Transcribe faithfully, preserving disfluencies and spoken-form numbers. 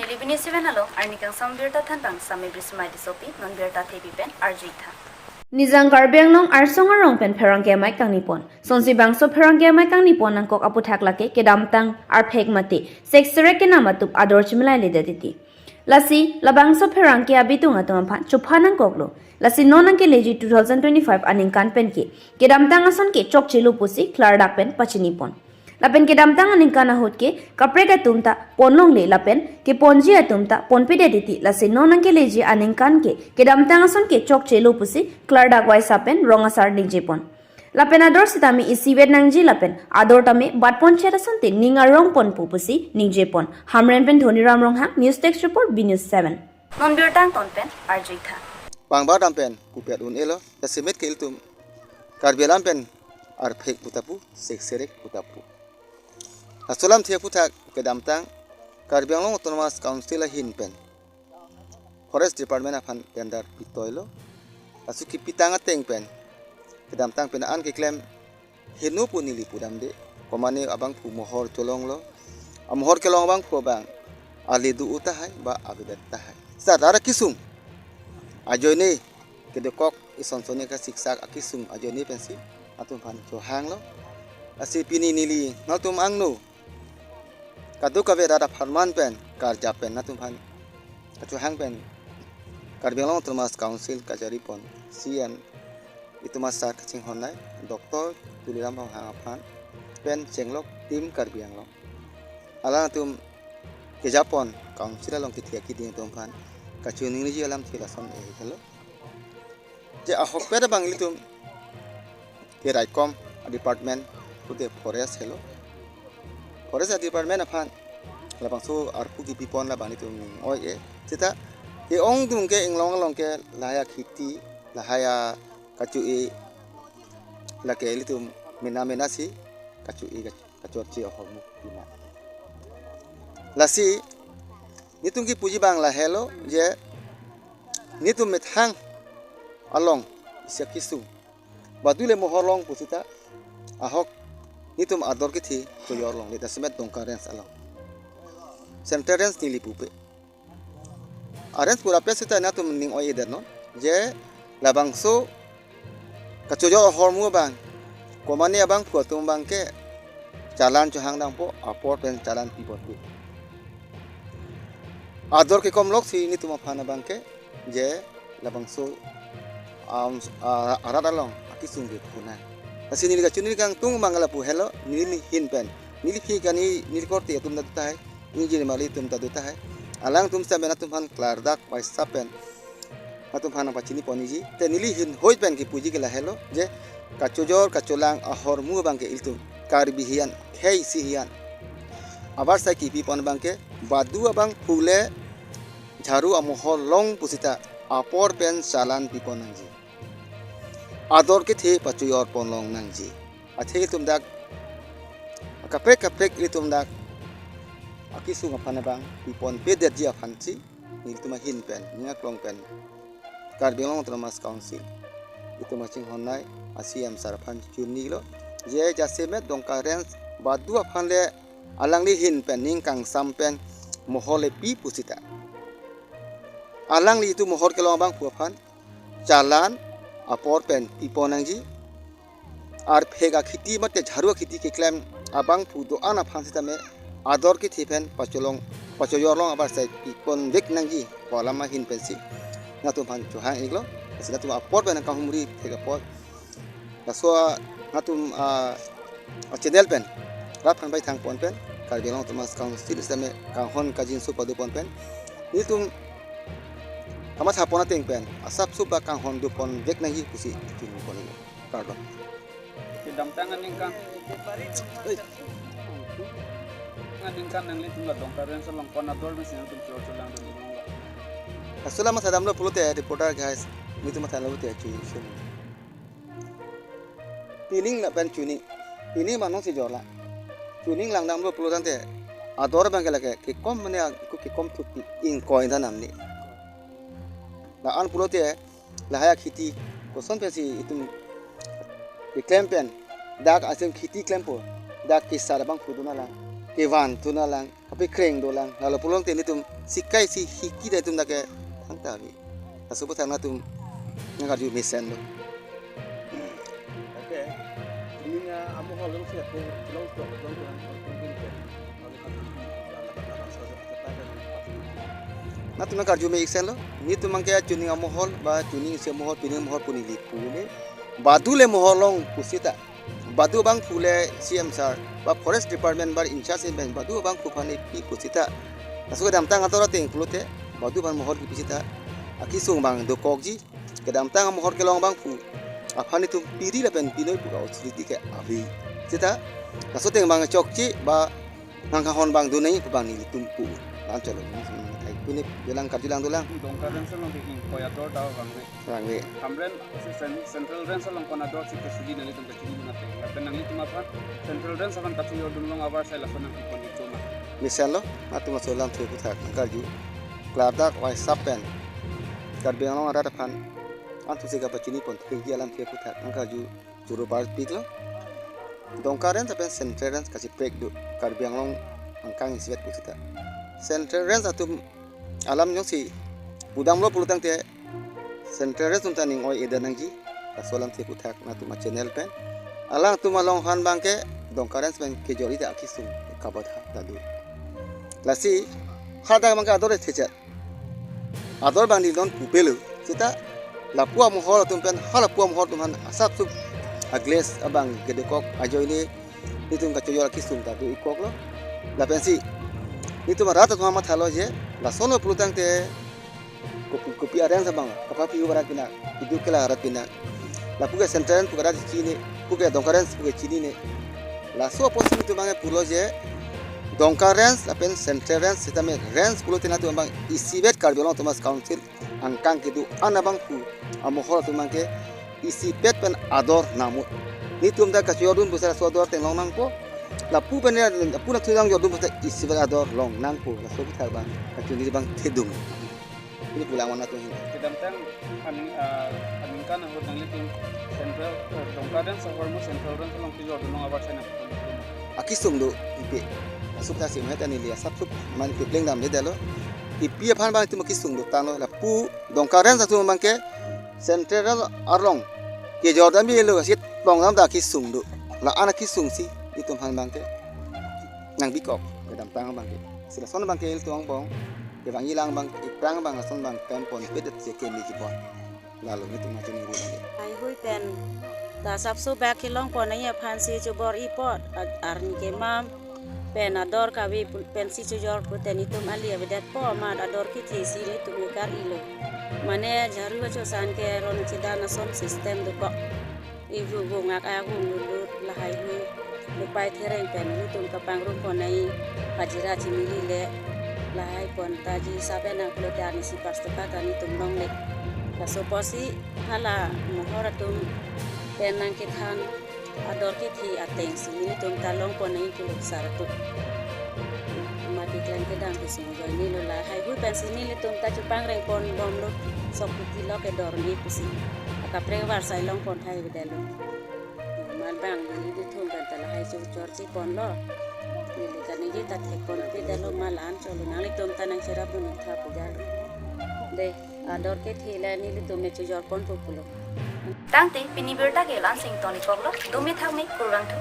Nilip News seven along arni kangsam birta thanpang Sami Brismai Tissopi, non birta thepi pen arju-ik tha. Nijang Karbi Anglong arsong arong pen pherangke amei kangni pon. Sonsi bangso pherangke amei kangni pon nangkok aputhak lake kedamtang arphek mate sekserek kenam atum ador chimilai ledet titi. Lasi labangso pherangke abitung atum aphan chopha nangkoklo. Lasi non nangkeleji two thousand twenty-five aningkan pen ke kedamtang ason ke chokchelo pusi klardak pen pachini pon. Lapen kedamtang aningkan ahut ke kaprek atum ta ponlongle lapen keponji atum ta ponpedet titi, lasi non nangkeleji aningkan ke kedamtang ason ke chokchelo pusi klardak waisa pen rong asar ningje pon. Lapen ador sitame isivet nangji lapen ador tame bat pon chet asonte ning arong ponpo pusi ningje pon. Hamren pen Dhoniram Ronghang, News Desk Report, B News seven. Non birta angton pen arju-ik tha. Pangbar dam pen kupet un-elo, jasemet ke ilitum Karbi alam pen arphek pu ta pu, sekserek pu ta pu. Laso alamthe aputhak kedamtang Karbi Anglong Autonomous Council ahin pen Forest Department aphan tender pitoilo. Laso kipitang ateng pen kedamtang pen an keklem heno pu neli pudamde. Komane abangphu mohor cholonglo. Amohor kelong abangphu abang ale do-o tahai ba avedet tahai. Seta dak akesung ajoine kedokok ison sonni kasiksak akesung ajoine pensi nangtumphan chohanglo. Lasi pini neli nangtum angno kadokave rat apharman pen karjap pen nangtumphan kachohang pen Karbi Anglong Autonomous Council kachari pon C M itum asar kachinghon nai Doctor Tuliram Ronghang aphan pen chenglok Team Karbi Anglong. Alangtum kejapon council along kethe keding atum aphan kachiningri alamthe lason-e helo. Je ahokpet abang ilitum keraikom department pute forest helo. Forest department aphan labangso arpu kipipon labang ilitum ning oi-e. Seta ke-ongdung ke inglong along ke lahai akhiti, lahai akacho-e, lake ilitum mena mena si kacho-e, kacho-, kachorche ahormu pina. Lasi nelitum kipuji abang lahelo je nelitum methang along isi akesung baduile mohor long pusita ahok nelitum ador kethe choyor longle, jasemet Dongka Range along. Central Range neli pupe. A-range pura pe seta nangtum ning oi-edet non je labangso kachoyor ahormu abang komane abangphu atum abang ke challan chohang dampo, apor pen challan piponpe. Ador kekom loksi nelitum aphan abang ke je labangso am, a, arat along akesung ke puna. Lasi neli kachiningri kangtung abang lapu helo, neli hin pen, neli phi kani, neli korte atum ta do tahai, ingjir mali atum ta do tahai. Alangtum seta nangtumphan klardak waisa pen nangtumphan nangpachini ponji. Te neli hin hoi pen kipuji ke lahelo je kachoyor kacholang ahormu abang ke ilitum Karbi hiyan, khei isi hiyan abarsai kipipon abang ke badu abangphu le jharu amohor long pusita apor pen challan pipon nangji. Ador kethe pachoyor pon long nangji. Athe ilitum dak kaprek kaprek ilitum dak akesung aphan abang piponpedetji aphansi nelitum ahin pen, ning aklong pen Karbi Anglong Autonomous Council itum kachinghon nai a-C M sir aphan chinilo je jasemet Dongka Range badu aphan le alangli hin pen ning kangsam pen mohor le pi pusita alangli itum mohor kelong abangphu aphan challan apor pen pipon nangji. Arphek akhiti mate jharu akhiti keklem abangphu do-an aphan sitame ador kethe pen pacholong, pachoyor long abarsai pipon vek nangji pu alam ahin pensi nangtumphan chohang-iklo. Lasi nangtum apor pen nangkanghumri thek apot laso a nangtum a, a-channel pen rat aphan bai thang pon pen Karbi Anglong Autonomous Council sitame kanghon kajinso pado pon pen nelitum kamatha pon ateng pen asap sup ba kanghon do pon vek nangji pusi chini pon-iklo. Kardom. Kedamtang aningkan, aningkan nanglitum la Dongka Range along ko-an ador mesi nangtum chor cholang dun-iklo? Laso alam matha damlo pulote reporter guys, nelitum matha damlo te chu sum. Pining lapen chuning, pining manong si jorla. Chuning lang damlo pulo tangte ador abang ke lake kekom mane aku kekom thupi ingkoi dan amni. La-an pulote lahai akhiti koson pensi itum keklem pen dak asim khiti klempo, dak kesar abangphu dun alang. kevan thunalang, kapekreng dolang, lalo pulote nelitum sikai si hiki da itum dak ke thangta ave. Laso aputhak nangtum nangkarju mesenlo. Okay. Ning amohol jongsi ako long to long to. Nangtum nangkarju me-iksenlo. Nelitum abangke chuning amohol ba chuning isi amohol, pining amohol pu neli pule. Badu le mohol long pusita, badu abangphu le C M sir ba forest department ba in-charge pen badu abangphu aphan epi pusita. Laso kedamtang ador ateng pulote badu abang mohol kipi sita, akesung abang dokokji. Kedamtang amohol kelong abangphu aphan itum piri lapen pinoi pu ka-authority ke ave. Sita laso ateng abang chokche ba nangkahon abang donai pu abang nelitum pu. Anchot lo, nangtum ai pune dolang, karjulang dolang. Dongka Range along ke ingkoi ador ta vangve. Vangve. Hamren cen-, Central Range along kon ador si kesuli nanglitum kachini dun ateng. Lapen nanglitum aphan Central Range aphan kachojordun long avarsai lason nangpipon itum ma? Mesenlo, nangtum laso alamthe aputhak nangkarju. Klardak waisap pen Karbi Anglong arat aphan anthuse kapachini pon thekji alamthe aputhak nangkarju choro parpiklo. Dongka Range lapen Central Range kacheprek do, Karbi Anglong angkang isivet pusita. Central Range atum alam jongsi pudamlo pulotangte Central Range atum ta ning oi-edet nangji. Laso alamthe aputhak nangtum achannel pen. Alangtum along aphan abangke Dongka Range pen kejor ita akesung kabadha ta do. Lasi hadak abangke ador thechat. Ador abang neli non pupelo. Sita lapu amohol atum pen ha lapu amohol atum aphan asapso a-glass abang kedokok ajoine nelitum kachojor akesung ta do-ikkoklo. Lapensi nelitum arat atum mathalo je, lason lo pulotangte kopi kopi a-range abang kapapi hu arat pinak, kedo kela arat pinak. Lapu ke Central Range pu ke arat chinine, pu ke Dongka Range pu ke chinine. Laso apotsi nelitum abangke pulo je Dongka Range lapen Central Range sitame range pulote nangtum abang isivet Karbi Anglong Autonomous Council angkang kedo-an abangphu amohol atum abangke isipet pen ador nangmu. Nelitum ta kachojordun pusita laso ador ateng long nangpo. Lapu pen lapu nangtum nangjordun pusita isipet ador long nangpo. Laso aputhak abang kachini abang thedung. Ili pulang mana tuh. Kedamtang an, ah, aningkan ahut nanglitum Central, eh, Dongka Range ahormu Central Range along kejordun long avarsai nang. Akesung do ipi. Asup ta sim heta neli asapso mane kepleng damde detlo. Ipi aphan abang itum akesung do tanglo, lapu Dongka Range atum abangke Central Range arlong kejor damdelo, si tong dam ta akesung do. La-an akesung si itum aphan abangke nangbikok kedamtang abangke. Si lason abangke ilitum angbong kevangji lang abang, iprang abang lason abang pempon pedet je keme jibon. Lalo nelitum mati ningri lagi. Haihui pen ta asapso bak kelongpon nangji aphansi chobor-i apot, a-, arni kemam pen ador kave pu-, pensi chojor pute nelitum ali avedetpo amat ador kethe si nelitum kar-ilo. Mane jharu achosan ke ron chedan ason system dokok. Ivu vung ak avung lulut lahaihui. Lepai thereng pen nelitum kapangrumpon nangji, hajira chimili le lahai pon taji sabe nang pulote arnisi pas toka ta nelitum longle. Laso apotsi hala mohor atum pen nangkethan ador kethe atengsi nelitum ta longpon nangji pulo sar atum. Mati klem kedam kesung ajoinelo, lahaihui pensi nelitum ta chepangrengpon bomlo, sok kuti lo kedor ni pusi. Akaprek avarsai longpon thai avedetlo. Mal bang neli dithum pen ta lahai chojor chiponlo. Neli kaningje ta thekpon avedetlo, mal anchot lo, nanglitum ta nangcherapdun tha pujalo. De, ador kethe le nelitum me chojorponpo pulo. Tangte pini birta ke la-ansi ingtonikoklo, dumi thakme, kurvangthu.